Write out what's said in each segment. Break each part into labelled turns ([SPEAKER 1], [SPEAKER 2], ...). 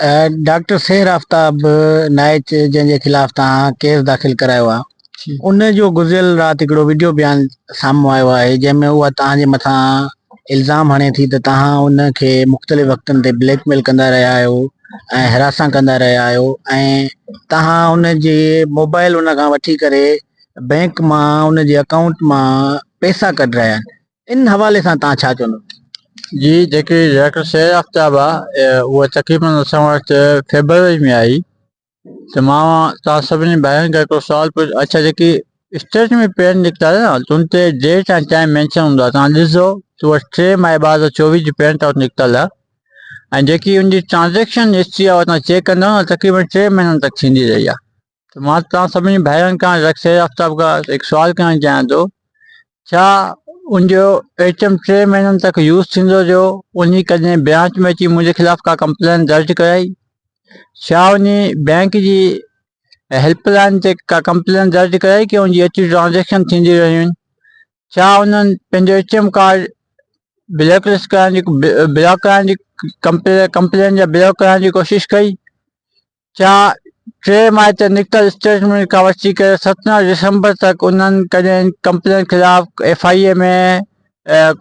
[SPEAKER 1] Doctor سحر آفتاب نائچ جنهن جي خلاف توهان ڪيس داخل ڪرايو آهي ان جو گذريل رات هڪڙو وڊيو بيان سامهون آيو آهي جنهن ۾ اها توهان جي مٿان الزام هڻي ٿي ته توهان ان کي مختلف وقتن تي بليڪ ميل ڪندا رهيا آهيو ۽ هراسان ڪندا رهيا آهيو ۽ توهان ان جي موبائل ان کان وٺي ڪري بئنڪ مان ان جي اڪائونٽ مان پئسا ڪڍرايا آهن ان حوالي سان توهان ڇا چوندو؟
[SPEAKER 2] جي جيڪي ڊائريڪٽر سير آفتاب آ اها تقريبن اسان وٽ فيبروري ۾ آئي ته مان توهان سڀني ڀائرن کان هڪڙو سوال پڇ اڇا جيڪي اسٽيٽمينٽ پين نڪتا نه تن تي ڊيٽ ۽ ٽائيم مينشن هوندو آ توهان ڏسو ته اها 3 مئي 2024 جي پرنٽ آئوٽ نڪتل آ ۽ جيڪي ان جي ٽرانزيڪشن هسٽري آ اها توهان چيڪ ڪندو نه تقريبن 3 مهينن تڪ ٿيندي رهي آ ته مان توهان سڀني ڀائرن کان رڪ سير آفتاب کان هڪ سوال ڪرڻ چاهيان ٿو ڇا ان جو اي ٽي ايم ٽي مهينن تڪ يوز ٿيندو رهيو انهي ڪڏهن برانچ ۾ اچي منهنجي خلاف ڪا ڪمپلين درج ڪرائي ڇا انهي بئنڪ جي هيلپ لائن تي ڪا ڪمپلين درج ڪرائي ڪي ان جي ايتري ٽرانزيڪشن ٿيندي رهيون آهن ڇا انهن پنهنجو A T M card black list ڪرائڻ جي بلاڪ ڪرائڻ جي ڪمپلين يا بلاڪ ڪرائڻ جي ڪوشش ڪئي ڇا ٽي مئي تي نڪتل اسٽيٽمينٽ کان وٺي ڪري 17 ڊسمبر تڪ انهن ڪڏهن ڪمپلين خلاف ايف I A ۾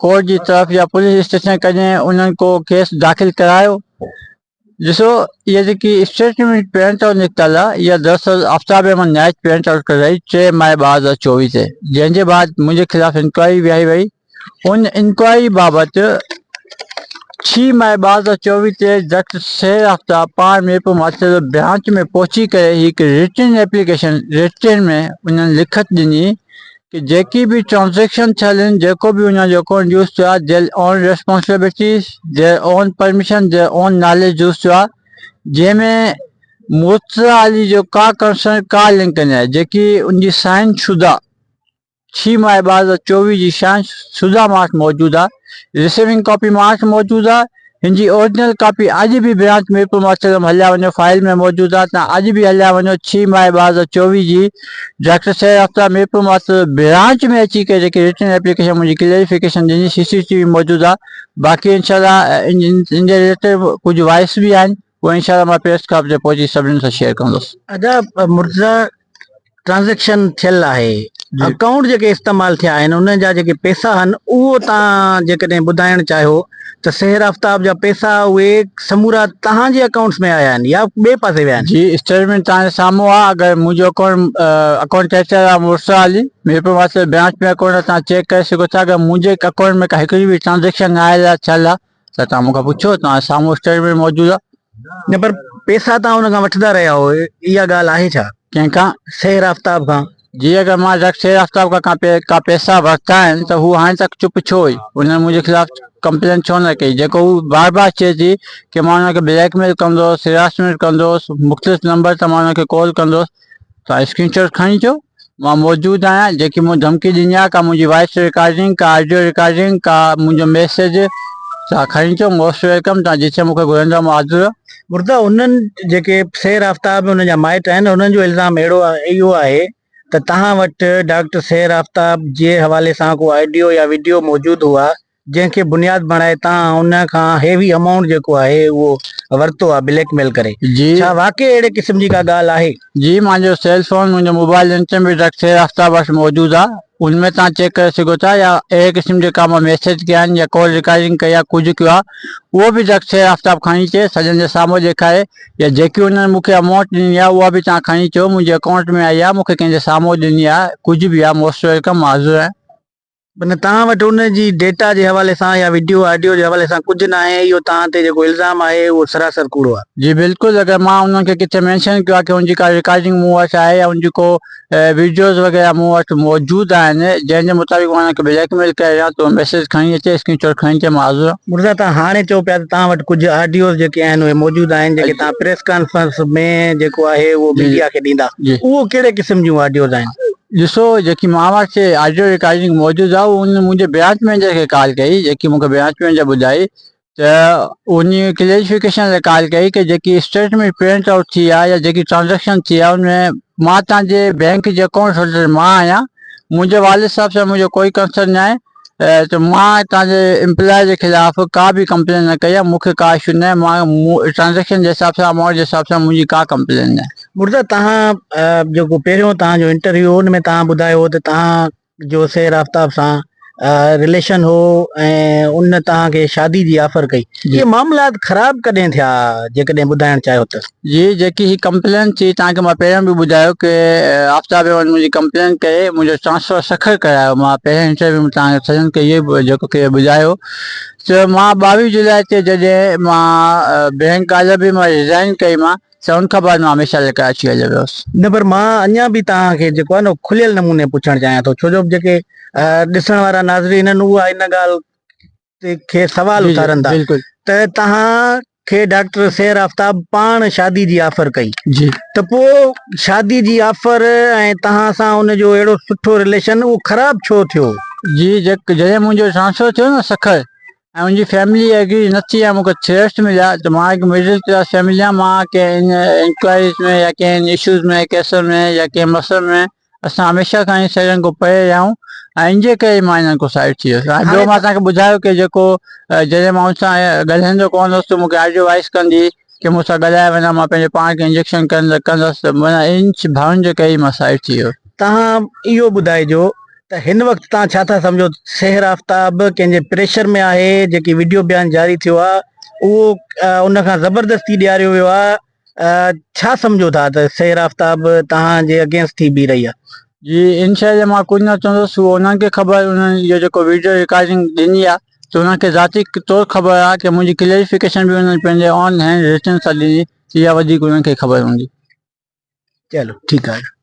[SPEAKER 2] court جي طرف يا پوليس اسٽيشن ڪڏهن انهن ڪو ڪيس داخل ڪرايو؟ ڏسو اها جيڪي اسٽيٽمينٽ پرنٽ آئوٽ نڪتل آهي اها دراصل آفتاب احمد نائچ پرنٽ آئوٽ ڪرائي 3 مئي 2024 تي جنهن جي بعد منهنجي خلاف انڪوائري ويهاري وئي ان انڪوائري بابت 6 مئي 2024 تي ڊاڪٽر سحر آفتاب پاڻ ميرپور ماٿيلو برانچ ۾ پهچي ڪري هڪ رٽن ايپليڪيشن رٽن ۾ انهن لکت ڏني ڪي جيڪي به ٽرانزيڪشن ٿيل آهن جيڪو به انهن جو اڪائونٽ يوز ٿيو آهي their own responsibilities their own permission their own knowledge use ٿيو آهي جنهن ۾ مرتضيٰ علي جو ڪا ڪنسرن ڪا لنڪ نه آهي جيڪي ان جي سائن شده 6 مئي 2024 جي شان سوڌا مان وٽ موجود آ رسيونگ ڪاپي مان وٽ موجود آ هن جي اورجنل ڪاپي اڄ به برانچ ميرپور ماٿيلو ۾ هليا وڃو فائل ۾ موجود آ تان اڄ به هليا وڃو 6 مئي 2024 جي ڊاڪٽر سحر آفتاب ميرپور ماٿيلو برانچ ۾ اچي ڪري جيڪي رٽن ايپليڪيشن منهنجي ڪليريفڪيشن ڏني سي سي ٽي وي موجود آ باقي انشاء الله ان جي رليٽيڊ ڪجهه وائس به آهن اهي انشاء الله مان پريس ڪلب تي پهچي سڀني سان شيئر ڪندس.
[SPEAKER 1] ادا مرتضيٰ ٽرانزيڪشن ٿيل آهي اڪائونٽ جيڪي استعمال ٿيا آهن انهن جا جيڪي پيسا آهن اهو تان جيڪڏهن ٻڌائڻ چاهيو ته سحر آفتاب جا پيسا اهي سمورا تهان جي اڪائونٽس ۾ آيا آهن يا ٻئي پاسي ويا آهن.
[SPEAKER 2] جي اسٽيٽمينٽ تهان جي سامهون آهي اگر منهنجو اڪائونٽ اڪائونٽ ٽيچر آهي مرتضيٰ علي ميرپور ماٿيلو برانچ ۾ اڪائونٽ آهي تهان چيڪ ڪري سگهو ٿا اگر منهنجي اڪائونٽ ۾ ڪا هڪڙي به ٽرانزيڪشن نه آيل آهي ٿيل آهي ته توهان مون کان پڇو توهان جي سامهون اسٽيٽمينٽ موجود آهي.
[SPEAKER 1] نه پر پيسا توهان ان کان وٺندا رهيا هو اها ڳالهه آهي ڇا؟
[SPEAKER 2] ڪنهن کان؟
[SPEAKER 1] سحر آفتاب کان.
[SPEAKER 2] جي اگر مان ڊاڪٽر سحر آفتاب کان ڪا پيسا ورتا آهن ته هو هاڻي تڪ چپ ڇو هئي؟ انهن منهنجي خلاف ڪمپلين ڇو نه ڪئي؟ جيڪو هو بار بار چئي ٿي ڪي مان انهن کي بليڪ ميل ڪندو هوس، هراسمينٽ ڪندو هوس، مختلف نمبر تان مان انهن کي ڪال ڪندو هوس. توهان اسڪرين شاٽ کڻي اچو مان موجود آهيان جيڪي مون ڌمڪي ڏني آهي ڪا منهنجي وائس رڪارڊنگ ڪا آڊيو رڪارڊنگ ڪا منهنجو ميسيج توهان کڻي اچو موسٽ welcome توهان جتي مون کي گهرندا مان حاضر آهيان.
[SPEAKER 1] مرتضيٰ انهن جيڪي سحر آفتاب انهن جا مائٽ آهن انهن جو الزام اهڙو اهو آهي ته توهان وٽ ڊاڪٽر سحر آفتاب جي حوالي سان ڪو آڊيو يا وڊيو موجود هئا جنهن کي بنياد بڻائي توهان ان کان هيوي امائونٽ جيڪو آهي اهو ورتو آهي بليڪ ميل ڪري
[SPEAKER 2] جي
[SPEAKER 1] ڇا واقعي اهڙي قسم جي ڪا ڳالهه آهي؟
[SPEAKER 2] جي منهنجو سيل فون منهنجو موبائل انٽرنيٽ به ڊاڪٽر سحر آفتاب وٽ موجود آهي ان ۾ توهان چيڪ ڪري سگهو ٿا يا اهڙي قسم جي ڪا مان ميسيج ڪيا آهن يا ڪال رڪارڊنگ ڪئي آهي ڪجهه ڪيو آهي اهو به ڊاڪٽر سحر آفتاب کڻي اچي سڄن جي سامهون ڏيکاري يا جيڪي انهن مون کي امائونٽ ڏني آهي اها به توهان کڻي اچو منهنجي اڪائونٽ ۾ آئي آهي مون کي ڪنهن جي سامهون ڏني آهي ڪجهه به آهي موسٽ welcome مان حاضر آهيان.
[SPEAKER 1] معنيٰ توهان وٽ ان جي ڊيٽا جي حوالي سان يا وڊيو آڊيو جي حوالي سان ڪجهه ناهي اهو توهان تي جيڪو الزام آهي اهو سراسر ڪوڙو آهي.
[SPEAKER 2] جي بلڪل اگر مان انهن کي ڪٿي مينشن ڪيو آهي ڪي ان جي ڪا رڪارڊنگ مون وٽ آهي يا ان جي ڪو وڊيوز وغيره مون وٽ موجود آهن جنهن جي مطابق مان انهن کي بليڪ ميل ڪري رهيو آهيان ته اهو ميسيج کڻي اچي اسڪرين شاٽ کڻي اچي مان حاضر آهيان.
[SPEAKER 1] مرزا توهان هاڻي چئو پيا ته توهان وٽ ڪجهه آڊيوز جيڪي آهن اهي موجود آهن جيڪي توهان پريس ڪانفرنس ۾ جيڪو آهي اهو ميڊيا کي ڏيندا اهو ڪهڙي قسم جون آڊيوز آهن؟
[SPEAKER 2] ڏسو جيڪي مان وٽ آڊيو رڪارڊنگ موجود آهي ان منهنجي برانچ مئنيجر کي ڪال ڪئي جيڪي مونکي برانچ مئنيجر ٻڌائي ته ان ڪليريفڪيشن لاء ڪال ڪئي ڪي جيڪي اسٽيٽمينٽ پرنٽ آئوٽ ٿي آهي يا جيڪي ٽرانزيڪشن ٿي آهي ان ۾ مان تان جي بينڪ جي اڪائونٽ هولڊر مان آهيان منهنجي والد صاحب سان منهنجو ڪوئي ڪنسرن نه آهي ته مان توهان جي امپلاء جي خلاف ڪا به ڪمپلين نه ڪئي آهي مون کي ڪا اشو نه آهي مان ٽرانزيڪشن جي حساب سان امائونٽ جي حساب سان منهنجي ڪا ڪمپلين نه آهي.
[SPEAKER 1] مرتضيٰ توهان جيڪو پهريون توهان جو انٽرويو هو ان ۾ توهان ٻڌايو هو ته توهان جو سحر آفتاب سان رليشن هو ۽ ان توهان کي شادي جي آفر ڪئي اهي معاملات خراب ڪڏهن ٿيا جيڪڏهن ٻڌائڻ چاهيو ته.
[SPEAKER 2] جي جيڪي هي ڪمپلين ٿي توهان کي مان پهريون به ٻڌايو ڪي آفتاب احمد منهنجي ڪمپلين ڪئي منهنجو ٽرانسفر سکر ڪرايو مان پهرين انٽرويو ۾ توهان کي سڄن کي اهو جيڪو ڪي ٻڌايو ته مان 22 جولاء تي جڏهن مان بينڪ ڪالهه به مان ريزائن ڪئي مان ته ان کان بعد مان هميشه لاء ڪراچي هليو ويو هوس.
[SPEAKER 1] نه پر مان اڃا به توهان کي جيڪو آهي نه کليل نموني پڇڻ چاهيان ٿو ڇو جو جيڪي ڏسڻ وارا ناظرين آهن اها ان ڳالهه تي کي سوال اٿارن ٿا ته توهان کي ڊاڪٽر سحر آفتاب پاڻ شادي جي آفر ڪئي
[SPEAKER 2] جي
[SPEAKER 1] ته پوء شادي جي آفر ۽ توهان سان ان جو اهڙو سٺو رليشن اهو خراب ڇو ٿيو؟
[SPEAKER 2] جي جڏهن منهنجو ٽرانسفر ٿيو نه سکر ۽ منهنجي فيملي ايگري نه ٿي ۽ مونکي ٿريٽس مليا ته مان هڪ مڊل ڪلاس فيملي آهيان مان ڪنهن انڪوائريز ۾ يا ڪنهن اشوز ۾ ڪيسن ۾ يا ڪنهن مسئلن ۾ اسان هميشه کان ئي سهيلن کان پري رهيا آهيون ۽ ان جي ڪري مان انهن کان سائيڊ ٿي ويس ۽ ٻيو مان توهان کي ٻڌايو ڪي جيڪو جڏهن مان ان سان ڳالهائيندو ڪونه هوس ته مونکي آڊيو وائس ڪندي ڪي مون سان ڳالهائي وڃان مان پنهنجو پاڻ کي انجيڪشن ڪندس ته معنيٰ ان ڀائن جي ڪري ئي مان سائيڊ ٿي ويس.
[SPEAKER 1] توهان اهو ٻڌائجو ته هن وقت توهان ڇا ٿا سمجهو سحر آفتاب ڪنهن جي پريشر ۾ آهي جيڪي وڊيو بيان جاري ٿيو آهي اهو ان کان زبردستي ڏياريو ويو آهي ڇا سمجهو ٿا ته سحر آفتاب توهان جي اگينسٽ ٿي بيهي رهي آهي.
[SPEAKER 2] جي ان شيء جي مان ڪجهه نه چوندس اهو انهن کي خبر انهن اهو جيڪو وڊيو رڪارڊنگ ڏني آهي ته انهن کي ذاتي طور خبر آهي ڪي منهنجي ڪليريفڪيشن به انهن پنهنجي آن هينڊ رٽن سان ڏني اها وڌيڪ انهن کي خبر هوندي.
[SPEAKER 1] چلو ٺيڪ آهي.